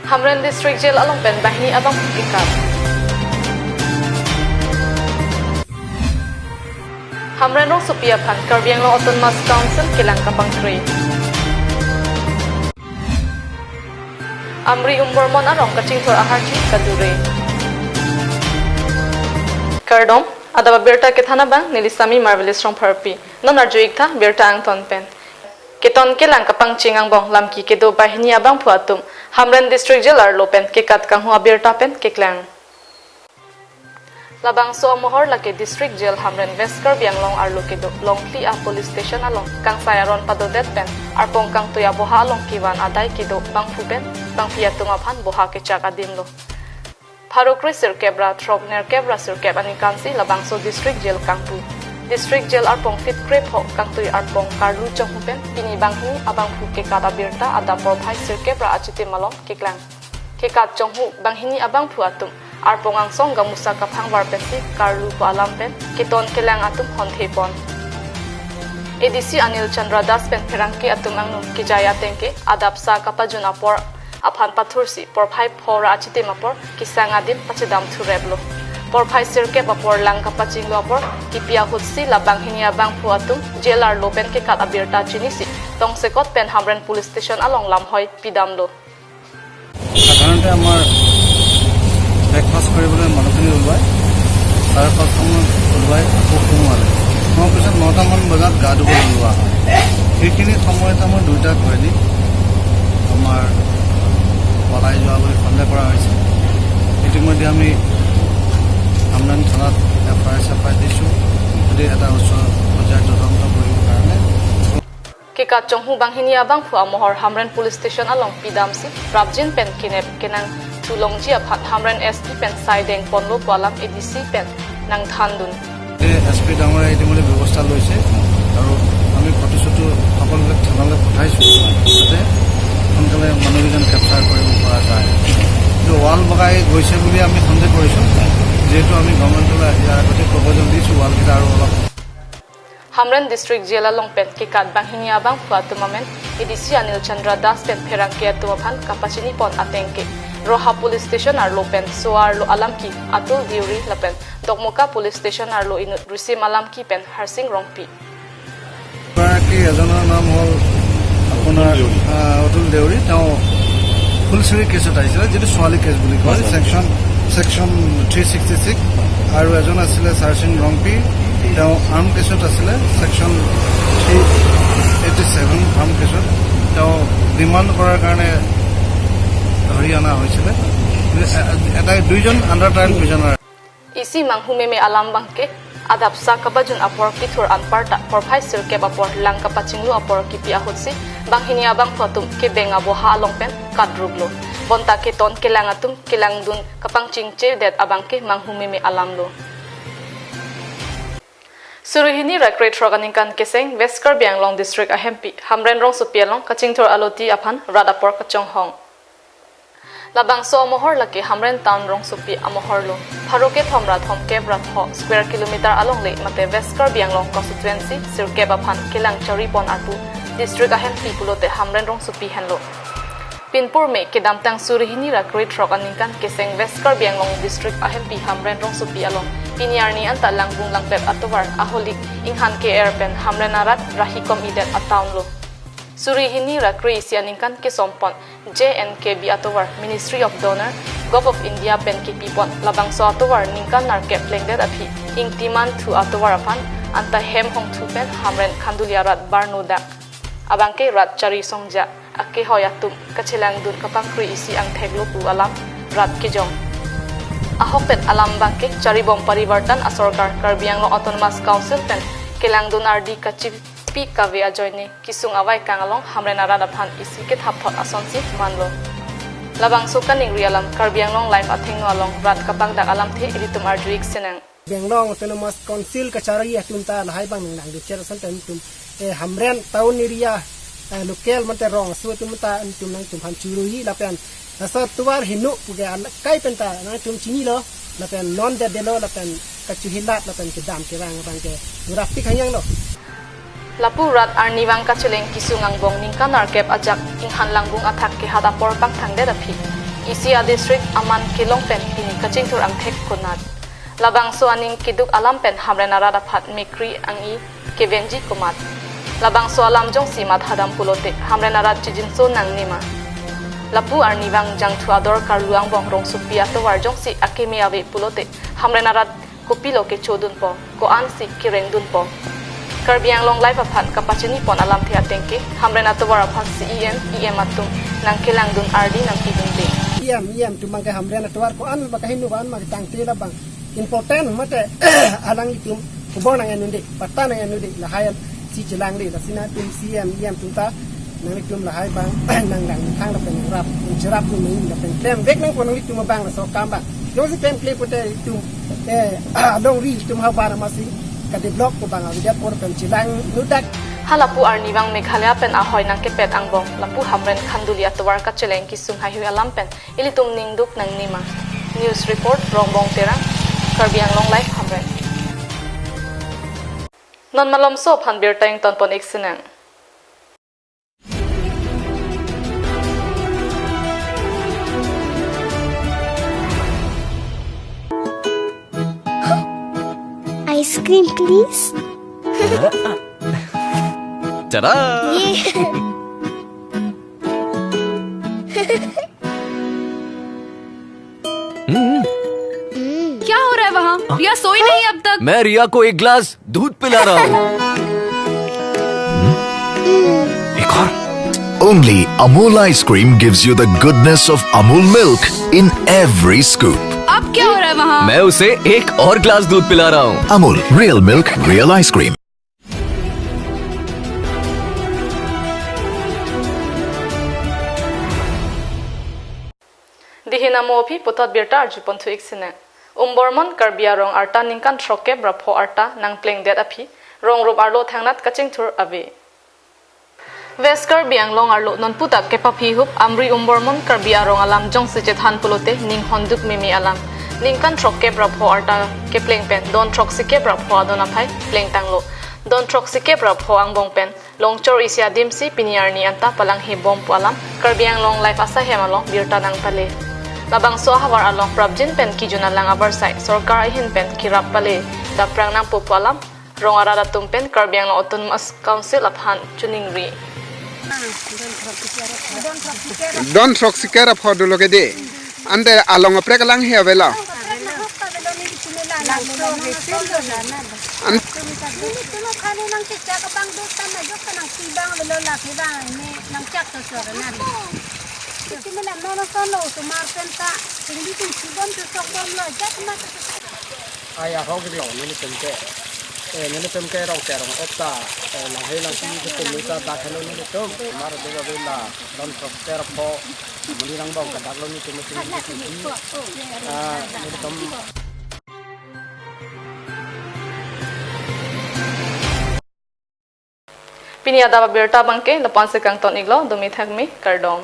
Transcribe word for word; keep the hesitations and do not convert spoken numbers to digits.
Hamren District Jail along pen banghini abangphu kekat. Hamren rongsopi aphan Karbi Anglong Autonomous Council kelang kapangkre. Amri Umbormon arong kachingthur aharchi kadure. Kardom, adap abirta kethan abang neli Sami Marvelous Rongpharpi. Non arju-iktha birta angton pen. Keton kelang kapangcheng angbong lamki kedo banghini abangphu atum Hamren District Jail arlo pen kekat kanghu abirta pen keklang. Labangso amohor lake District Jail Hamren, West Karbi Anglong arlo kedo Longkhli a police station along kangsai aron padodet pen arpong kangtui aboha along kevan adai kedo bangphu pen bangphi atum aphan boha kechak adim lo. Pharo kre sirkep ra throk nerkep ra sirkep aningkan si labangso District Jail kangpu. District Jail arpong feet krepho kangtui arpong karlu chonghu pen pini banghini abangphu kekat abirta adap porphai sirkep ra achitim along keklang. Kekat chonghu banghini abangphu atum arpong angsong gamusa kaphangvar pensi karlu pu alam pen keton kelang atum honthe pon. A D C Anil Chandra Das pen pherangke atum angno kejai ateng ke adap sa kapajun apor aphan pathursi porphai pho ra achitim apor kesang adim pachedam thurep lo. Porphai sirkep apor lang kapachinglo apor kipi ahutsi la banghini abangphu atum jail arlo pen kekat abirta chinisi tongsekot pen Hamren Police Station along lamhoi pidam lo. সাধাৰণতে আমাৰ ব্ৰেকফাষ্ট কৰিবলৈ মানুহখিনি ওলোৱাই, চাৰে পাঁচটামান ওলোৱাই আকৌ সোমোৱালে। সোমোৱাৰ পিছত নটামান বজাত গা ধুবলৈ ওলোৱা হয়। সেইখিনি সময়ত আমাৰ দুইটা কয়দী আমাৰ পলাই যোৱা বুলি সন্দেহ কৰা হৈছে। ইতিমধ্যে আমি হামৰাং থানাত এফ আই আৰ চেফ আই আৰ দিছোঁ, যদি এটা উচ্চ পৰ্যায়ৰ তদন্ত কৰিবৰ কাৰণে। Kekat chonghu banghini abangphu amohor Hamren Police Station along pidamsi prapjin pen kenep kenangthu longji aphan Hamren S P pen sai deng ponlo pu alam A D C pen nangthandun. S P ডাঙৰীয়া ইতিমধ্যে ব্যৱস্থা লৈছে আৰু আমি ফটো চটো সকলোবিলাক থানালৈ পঠাইছোঁ, যাতে সোনকালে মানুহকেইজন কেপচাৰ কৰিব পৰা যায়। কিন্তু ৱাল বগাই গৈছে বুলি আমি সন্দেহ কৰিছোঁ, যিহেতু আমি গভৰ্ণমেণ্টলৈ ইয়াৰ আগতে প্ৰপ'জেল দিছোঁ ৱালকেইটা আৰু অলপ Hamren District Jail along pen kekat banghini abangphu atum amen A D C Anil Chandra Das pen pherangke atum aphan kapachini pon ateng ke Roha Police Station arlo pen so-arlo alamki Atul Deuri lapen Dokmoka Police Station arlo inut Risim alamki pen Harsing Rongpi. এগৰাকী এজনৰ নাম হ'ল আপোনাৰ আহ, অতুল দেউৰী। তেওঁ ফুলচুৰি কেছত আহিছিলে, যিটো ছোৱালী কেছ বুলি কয়, section section three sixty six. আৰু এজন আছিলে চাৰসিং ৰংপি, তেওঁ আৰ্ম কেছত আছিলে, section three eighty seven arm কেছত। তেওঁ ডিমাণ্ড কৰাৰ কাৰণে ধৰি অনা হৈছিলে। এ- এ- এটা দুইজন under trial prisoner. Isi manghumeme alam abangke adap sa kapajun apor kithur anparta porphai sirkep apor lang kapachinglu apor kipi ahutsi banghini abangphu atum kebeng aboha along pen kadruk lo. Bonta keton kelang atum kelangdun kapangchingchedet abangke manghumeme alam lo. Suri hini ra krethrok aningkan keseng West Karbi Anglong District ahempi Hamren rongsopi along kachingthur aloti aphan rat apor kachonghong. Labangso amohor lake Hamren Town rongsopi amohor lo. Pharo kethom ra thomkep ra tho square kilometer alongle mate West Karbi Anglong constituency sirkep aphan kelang chari pon arpu district ahempi pulote Hamren rongsopi henlo. Pinpur me kedamtang suri hini ra krethrok aningkan keseng West Karbi Anglong district ahempi Hamren rongsopi along pini arni anta langbung langpep atovar aholik inghan ke-er pen Hamren arat rahi kom-idet a-town lo. Suri hini ra kre-isi aningkan kesompon J N K B atovar Ministry of Donor, Govt. Of India pen kepipon labangso atovar ningkan nerkep plengdet aphi ingtiman thu atovar aphan anta hem hongthu pen Hamren Khanduli arat barno dak. Abangke rat chari songja akehoi atum kachelangdun kapangkre isi angthek lo pu alam rat kejong. Ahok pen alam abangke charibom Parivartan asorkar Karbi Anglong Autonomous Council pen kelangdun ardi kachi pi kave ajoine kesung avaikang along Hamren arat aphan isi kethapthot asonsi manlo. Labangso kaningri alam Karbi Anglong Live athengno along rat kapangdak alamthe ilitum arju-ik sinang. Karbi Anglong Autonomous Council kachari atum ta lahai abang nang dikher ason pen tum eh, Hamren town area eh, local mate rong aso atum ta tum nangtumphan churuhi lapen laso tovar hinu puke akai pen ta nangtum chinilo lapen non det detlo lapen kachuhilat lapen kedam kevang abangke rapik hangyang lo. Lapu rat arnivang kacheleng kesung angbong ningkan nerkep ajak inghan langbung athak kehat apor pangthangdet aphi Isi a-district aman kelong pen pini kachingthur angthek konat? Labangso aning keduk alam pen Hamren arat aphan mekri ang-i kevenji komat? Labangso alam jongsi mathadam pulote Hamren arat chijinso nangne ma? Lapu arnivang jangthu ador karlu angbong rongsopi atovar jongsi akeme ave pulote Hamren arat kopilo kechodunpo, ko-ansi kerengdunpo? Karbi Anglong Live aphan kapachini pon alamthe ateng ke Hamren atovar aphan C E M, E M atum nangkelangdun ardi nangpidunde. E M, E M atum abang ke Hamren atovar ko-an ba kaheno ko-an ma ketangte labang important mate alanglitum kubor nang-en unde, patta nang-en unde, lahai si chelangde, lasi nangtum C E M, E M atum ta nanglitum lahai abang nanglang thang lapen nangrap, nangcherap atum nang lapen klemvek nangpo nanglitum abang laso akam abang. Jongsi klemkle pote itum, eh, alongri itum havar amatsi kadevelop ko abang avidya por pen chelang nudak. Halapu arnivang Meghalaya pen ahoi nangkepet angbong, lapu Hamren Khanduli atovar kacheleng kesung heihui alam pen ilitum ningduk nangne ma? News report, Rongbong Terang, Karbi Anglong Live, Hamren. Non malomso aphan birta ingtonpon-ik sinang. Ice cream, please. Ta-da! ये। हम्म। क्या हो रहा है वहाँ? हाँ? रिया सोई नहीं अब तक। मैं रिया को एक गिलास दूध पिला रहा हूँ। एक और। Only Amul ice cream gives you the goodness of Amul milk in every scoop. अब क्या हो रहा है वहाँ? मैं उसे एक और गिलास दूध पिला रहा हूँ। Amul, real milk, real ice cream. Dihin amo aphi puthot birta arjupon thu-ik sinang. Umbormon Karbi arong arta ningkan throkkep ra pho arta nangplengdet aphi, rong rup arlo thangnat kachingthur ave. West Karbi Anglong arlo nonputa kepaphi hup Amri Umbormon Karbi arong alam jongsi chethan pulote ning honduk meme alam. Ningkan throkkep ra pho arta kepleng pen don throksikep ra pho adon aphai plengtanglo. Don throksikep ra pho angbong pen longchor isi adimsi pini arni anta palanghebom pu alam Karbi Anglong Live asahem along birta nangpale. Labangso ahavar along prapjin pen kejun alang avarsai sorkar ahin pen kerap pale daprang nangpo pu alam rong arat atum pen Karbi Anglong Autonomous Council aphan choningri. Don throksikep ra pho dolo ke de. Ante along aprek alanghe avelo. An- Ai, ahok lo nelitum ke. Eh, nelitum ke rong ke rong opta. Eh, lahai lang si kutum mita dak helo nelitum. Mar de lo la don throksikep ra pho. Muni rang bong kadak lo nelitum si. Ah, nelitum. Pini adap abirta abangke lapu-an si kangton-iklo, dumi thakmi, kardom.